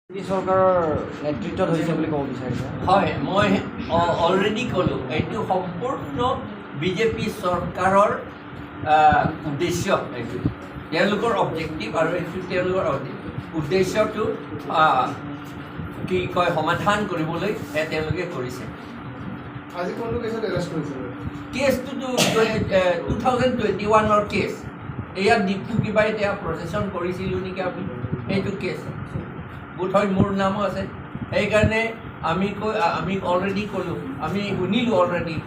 চৰকাৰৰ নেতৃত্বত হৈছে বুলি ক'ব বিচাৰিছে? হয়, মই অলৰেডি ক'লোঁ, এইটো সম্পূৰ্ণ বিজেপি চৰকাৰৰ উদ্দেশ্য। এইটো তেওঁলোকৰ অবজেক্টিভ আৰু এইটো তেওঁলোকৰ উদ্দেশ্যটো কি কয়, সমাধান কৰিবলৈ তেওঁলোকে কৰিছে। আজি কোনটো কেছত এৰেষ্ট কৰিছে? কেছটোতো 2021ৰ কেছ। ইয়াত ডিপু কিবা এতিয়া প্ৰচেছন কৰিছিলোঁ নেকি আমি, সেইটো কেছ বোধহয় মোৰ নামো আছে। সেইকাৰণে আমি অলৰেডি ক'লোঁ, আমি শুনিলোঁ অলৰেডি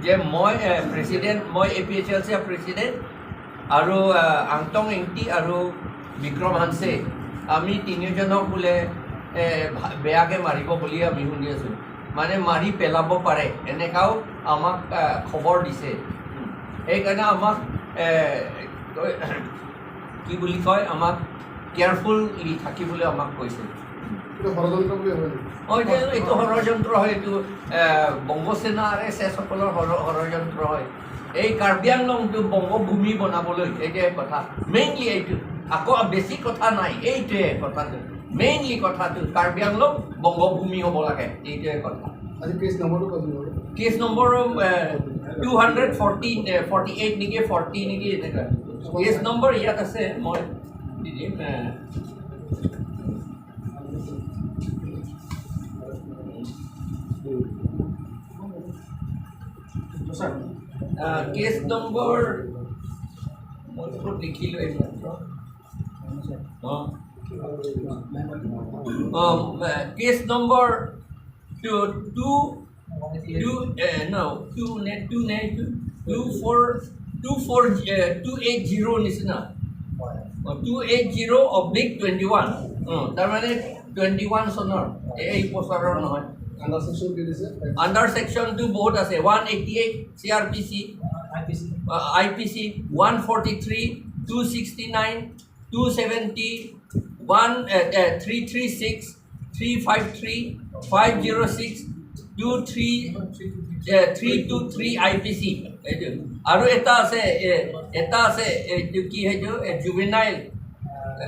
যে মই প্ৰেচিডেণ্ট, মই এপিএইচএলচি প্ৰেচিডেণ্ট আৰু আংটং এংটি আৰু বিক্ৰম হানছে, আমি তিনিওজনক বোলে বেয়াকৈ মাৰিব বুলি আমি শুনি আছোঁ, মানে মাৰি পেলাব পাৰে, এনেকাও আমাক খবৰ দিছে। সেইকাৰণে আমাক কি বুলি কয়, আমাক কেয়াৰফুলি থাকিবলৈ আমাক কৈছে। এইটো ষড়যন্ত্ৰ বুলি ভাবে নেকি? অঁ, এইটো ষড়যন্ত্ৰ হয়। এইটো বংগসেনা আৰএছএছসকলৰ ষড়যন্ত্ৰ হয়। এই কাৰ্বি আংলংটো বংগভূমি বনাবলৈ, এইটোৱে কথা মেইনলি। এইটো আকৌ বেছি কথা নাই, এইটোৱে কথাটো মেইনলি। কথাটো কাৰ্বি আংলং বংগভূমি হ'ব লাগে, এইটোৱে কথা। আজি কেছ নম্বৰটো কৈছিল বাৰু? কেছ নম্বৰ 240, 48 নেকি, 40 নেকি, এনেকুৱা কেছ নম্বৰ ইয়াত আছে, মই দি দিম। কেছ নম্বৰ মই ক'ত লিখিলোঁ এইমাত্ৰ। অঁ, case number two two two ন টু নে টু নে two four two four 280 নিচিনা, 280/21, তাৰমানে 21 চনৰ, এই বছৰৰ নহয়। আণ্ডাৰ ছেকশ্যন কি দিছে? আণ্ডাৰ ছেকশ্যনটো বহুত আছে, 188 CrPC, IPC, 143, 269, 271, 336, 353, 506, 23, 323 IPC এইটো। আৰু এটা আছে, এটা আছে, এইটো কি, সেইটো juvenile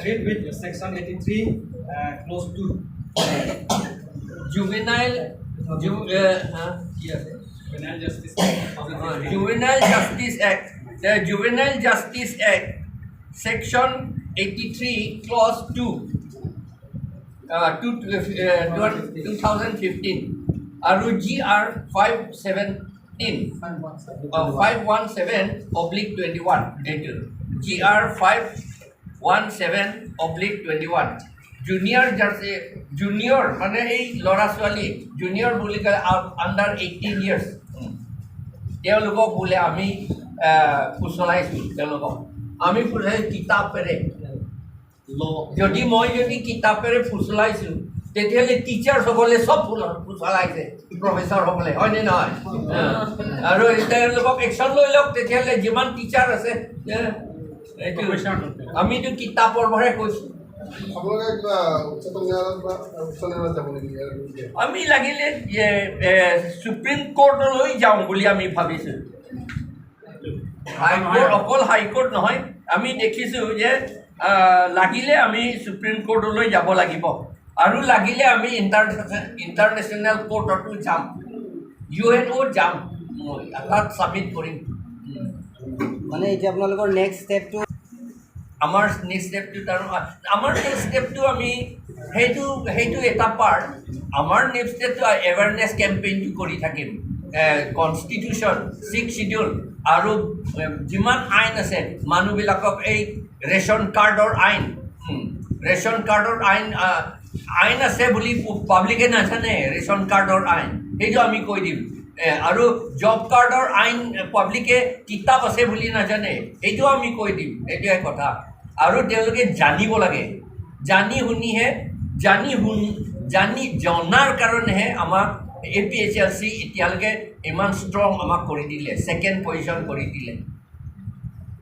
Read with section 83, clause 2. Juvenile কি আছে? Juvenile Justice Act 2015. Juvenile Justice Act, the Juvenile Justice Act, section 83, clause 2, 2015, আৰু GR 517, 517/21, এইটো GR 517/21। Junior jersey, junior মানে এই ল'ৰা ছোৱালী, জুনিয়ৰ বুলি ক'লে আণ্ডাৰ 18 ইয়াৰ্ছ, তেওঁলোকক বোলে আমি ফুচলাইছোঁ। তেওঁলোকক আমি ফুচলাই কিতাপেৰে। যদি মই যদি কিতাপেৰে ফুচলাইছোঁ, তেতিয়াহ'লে টিচাৰসকলে চব ফুচলাইছে, প্ৰফেচাৰসকলে, হয়নে নহয়? আৰু তেওঁলোকক একশ্যন লৈ লওক তেতিয়াহ'লে, যিমান টিচাৰ আছে। এইটো আমিতো কিতাপৰ পৰাই কৈছোঁ। আপোনালোকে কিবা উচ্চতম ন্যায়ালয়ত বা উচ্চ ন্যায়ালয়ত যাব নেকি ইয়াৰ বিৰুদ্ধে? আমি লাগিলে সুপ্ৰিম কোৰ্টলৈ যাওঁ বুলি আমি ভাবিছোঁ। হাইকোৰ্ট, অকল হাইকোৰ্ট নহয়, আমি দেখিছোঁ যে লাগিলে আমি সুপ্ৰিম কোৰ্টলৈ যাব লাগিব আৰু লাগিলে আমি ইণ্টাৰনেশ্যনেল কোৰ্টতো যাম, ইউএনঅ'ত যাম, মই তাত ছাবমিট কৰিম। মানে এতিয়া আপোনালোকৰ নেক্সট ষ্টেপটো? আমাৰ নেক্সট ষ্টেপটো, তাৰ আমাৰ নেক্সট ষ্টেপটো আমি সেইটো এটা পাৰ্ট। আমাৰ নেক্সট ষ্টেপটো এৱেৰনেছ কেম্পেইনটো কৰি থাকিম। কনষ্টিটিউশ্যন, ছিক্স চিডিউল আৰু যিমান আইন আছে, মানুহবিলাকক এই ৰেচন কাৰ্ডৰ আইন, ৰেচন কাৰ্ডৰ আইন আছে বুলি পাব্লিকে নাজানে। ৰেচন কাৰ্ডৰ আইন সেইটো আমি কৈ দিম। আৰু জব কাৰ্ডৰ আইন পাব্লিকে কিতাপ আছে বুলি নাজানে, সেইটো আমি কৈ দিম। এইটোৱে কথা। আৰু তেওঁলোকে জানিব লাগে, জানি শুনিহে, জানি শুনি, জানি জনাৰ কাৰণেহে আমাক এপিএইচএলচি এতিয়ালৈকে ইমান ষ্ট্ৰং আমাক কৰি দিলে, ছেকেণ্ড পজিশ্যন কৰি দিলে।